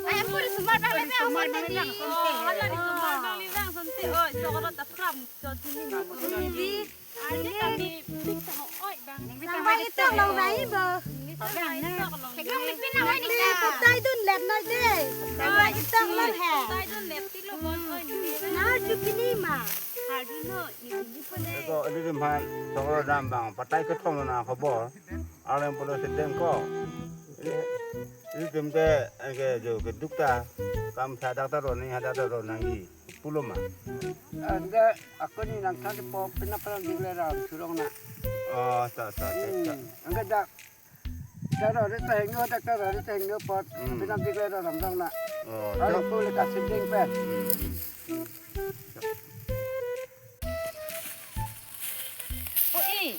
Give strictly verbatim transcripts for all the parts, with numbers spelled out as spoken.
Ay, ampun sumar bang le bang, sumar bang le bang, sonte. Oh, hala ni sumar bang le bang, sonte. Oh, so ko ta pram, so tini ni. Hindi. Arni kami pik ta ho, oi bang. Hindi sama itok long nai bo. Hindi sama itok long. Hindi, putai dun lep noi de. Sama itok long he. Putai dun lep ti lo bon, oi ni. Na chukini ma. Hardi no, ni hindi po le. Eko, ini di man, sokro dam bang, patai kethom na khobor. Arleng pulo sedeng ko. Ini, ini tim ke, ke jo keduk ta. Kam sadak ta ro ni, hadak ta ro nangji. Pulo ma. Anda, ako ni nang tadi po, pina pala di lera, surong na. Oh, sa, sa, sa, sa. Hmm, anda dak. Taro, ri ta hengno, dak taro, ri ta hengno pot. Hmm. Pina di lera, ram, ram na. Oh, Kalau tak. Pulo ka sedeng pe. Hmm. O i.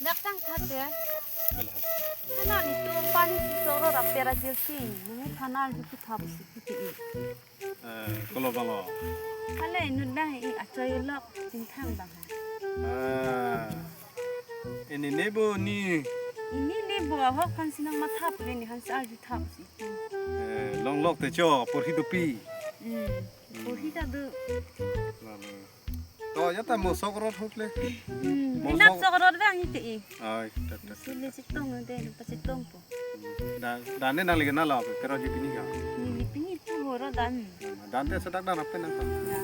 Dak tang khat ya. Kana ni tu pani si soro rap pera jirsi. Nang thanar jirsi thap si kiti i. Eh, kolo bang lo. Kale nun bang i achoy lok chingthang bang. Ah. Ini nebo ni. Ini nebo ahok kan sinang mathap le ni han si arju thap si. Eh, long lok te cho, porhi dopi. Hmm. Porhi ta do. Lalu. To, ya ta mo sok rot hut le. Hmm. Mo pinap sok sok rot bang ite i. Ai, tat, tat, tat. Sile chitong de, pa chitong po. Dan, dan ne nang lagi na la, pero di pini ka. Ni, ni pini tu horo dan. Dan te sedak dan apa nang ka? Ya.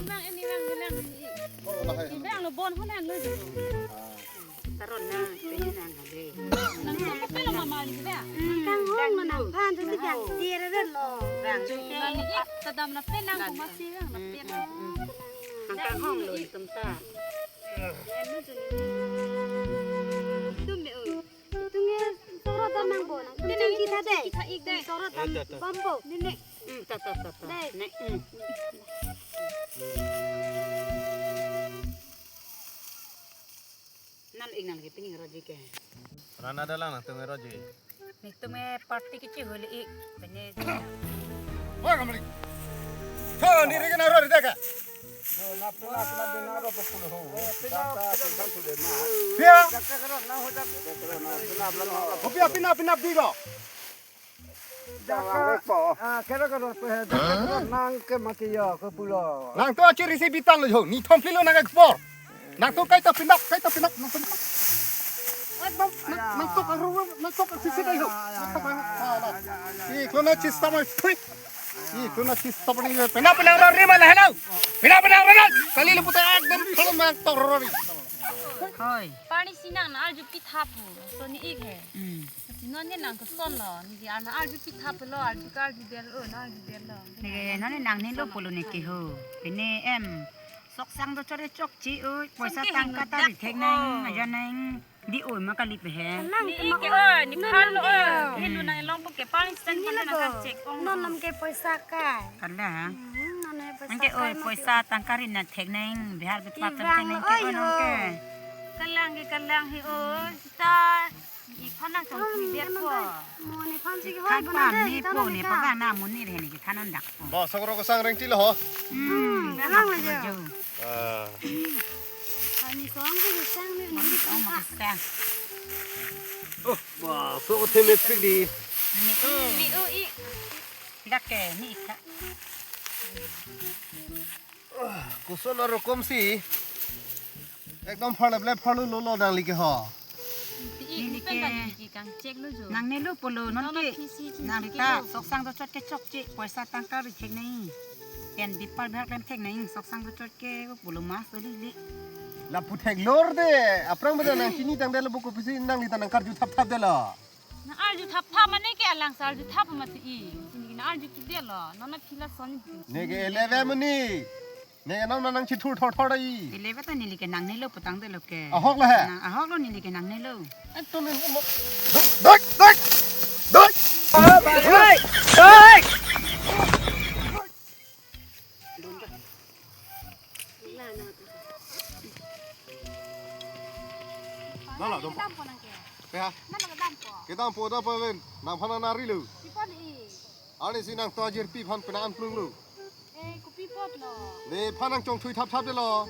Bang, ini bang, bilang. Oh, lah, hai. Bang, lo bon hon han lo. Ah. Taron na, kaya na, hale. Nang ko pelo mama ni ba? Kang hong lo nang phan tu tiga tiar ren lo. Bang, nang ni ik tadam na penang ko masi bang na penang. Kang hong lo itum ta. Tum me o. Itum e soro ta nang bo nang. Tum kita de. Kita ik de. Soro ta bambo. Nene. Hmm, ta, ta, ta, ta. Dai. Ne, hmm. Nan ik nang ke pini roji ke. Rana dalang nang tum roji. Ni tum party kichi holi ik. Pene. Wah, kamari. Tho, ni rega na ro de ka. Pia. Pia, pina, pina, pina, pina. Jaka, ah, kera kera pe, jaka kera nang ke mati ya, ke pulo. Nang to akhir isi bitan lo, jo. Ni thom pli lo nang ekspor. Nang to kai to pinap, kai to pinap, nang to pinap. Nang, nang, nang to karu, nang to kasisi dai ho. Nang to karu. Ih, kona chista mai, thui. Ih, kona chista pani, pinap, pinap, ro, ri, ma, la, hello. Pinap, pinap, ro, ro. Kali lo putai ekdom, kalau nang to ro, ri. Hoi. Pani sinang na arju pithapu, so ni ik he. Hmm. Si non ne nang koson lo, ni di ana arju pithapu lo, arju ka arju del o, na arju del lo. Neke non ne nang ne lo pulo neke ho. Pine em. Sok sang do chore chokche o, poisa tangka ta ri thek nang, aja nang. Di o ma kali pe he. Ni ik ke o, ni phan lo o. Ni lu nang long po ke pani stand phan nang ka chek ong. Non lam ke poisa kai. Kala ha? Hmm, non ne poisa kai. Anke o poisa tangka ri na thek nang, bihar ke patan thek nang ke o nang ke. Kalang ke kalang he o. Ta. Ni phan nang chongthui det po. Mo ni phan si hoi khat bana pam de, ni ta po nang ni ta. Pabang na mo ni re ni ke thanon dak po. Ba, sok rok sang reng ti lo ho. Hmm, nang le jo. Ah. Ani song si sang ni ni. Ang makasang. Oh, ba, sok the me pik di. Ni o. Ni o i. Dak ke ni ka. Koson arokom si ekdom pharle ble pharlu lo lo nangli ke ho. Ti i, neli pen ke ta neli ke kang chek lo jo. Nang ne lo pulo non ke. Nang ri ta sok sang do chot ke chokche poisa tangka ri thek nang. Pen bipar bihar klem thek nang sok sang do chot ke pulo mas do li li. Lapu thek lor de. Aphrang beda nang chini tang de lo buku pisi nangli ta nang karju thap thap de lo. Nang arju thap thap mane ke alang sa arju thap mati i. Sini na arju kide lo. Nona phila son. Ne ke eleve muni. Ne ke nona nang chithur thor thor i. Eleve ta neli ke nang ne lo putang de lo ke. Ahok lo he. Nang ahok lo neli ke nang ne lo. Ekdom in mo. Doi, doi, doi. Doi. Doi. Nala, dong. Kedam po nang ke. Pe ha? Nala kedam po. Kedam po da pa ven. Nang phan nang nari lo. Pi pot i. Ani si nang to ajir pi phan pina an plung lo. Eh, kopi pot lo. Ne phan nang chongthui thap thap de lo.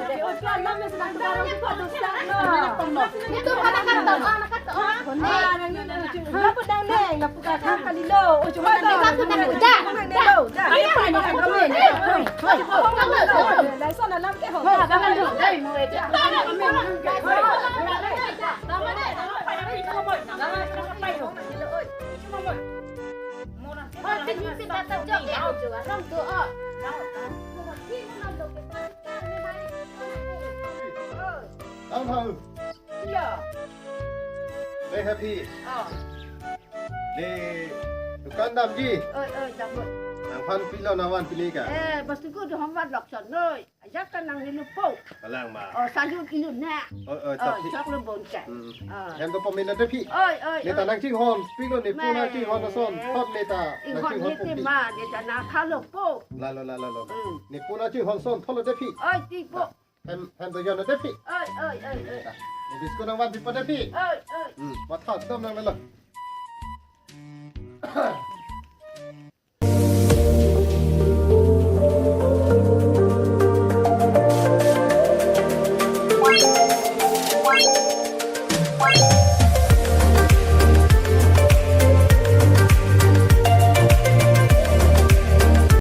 Ang hau. Iya. Dei happy. Oh. Dei dukan damji. Oi, oi, dam. Vanpilo, nangvanpilo ke? Eh, bos tuku do hom van lok chon noi. Ajak kan nang nilu po. Kalang ma. Oh, sayun ilu na. Oh, oh, Oh, chok. Chok lo bon ke. Hmm. Ah. Hem do pamena de phi. Oi, oi, Neta oi. nangchinghon, pilo ne po Ma. nangchinghon ason, thot neta Inghon nangchinghon nete phi. ma, neta nang khalo po. Lalo, lalo, lalo. Hmm. Ne po nangchinghon son, thot lo de phi. Oi, ti po. Hem, hem do yon de phi. Oi, oi, oi, oi. Ne biscuit nangvanpipo de phi. Oi, oi. Hmm, mathas dom nang lalo.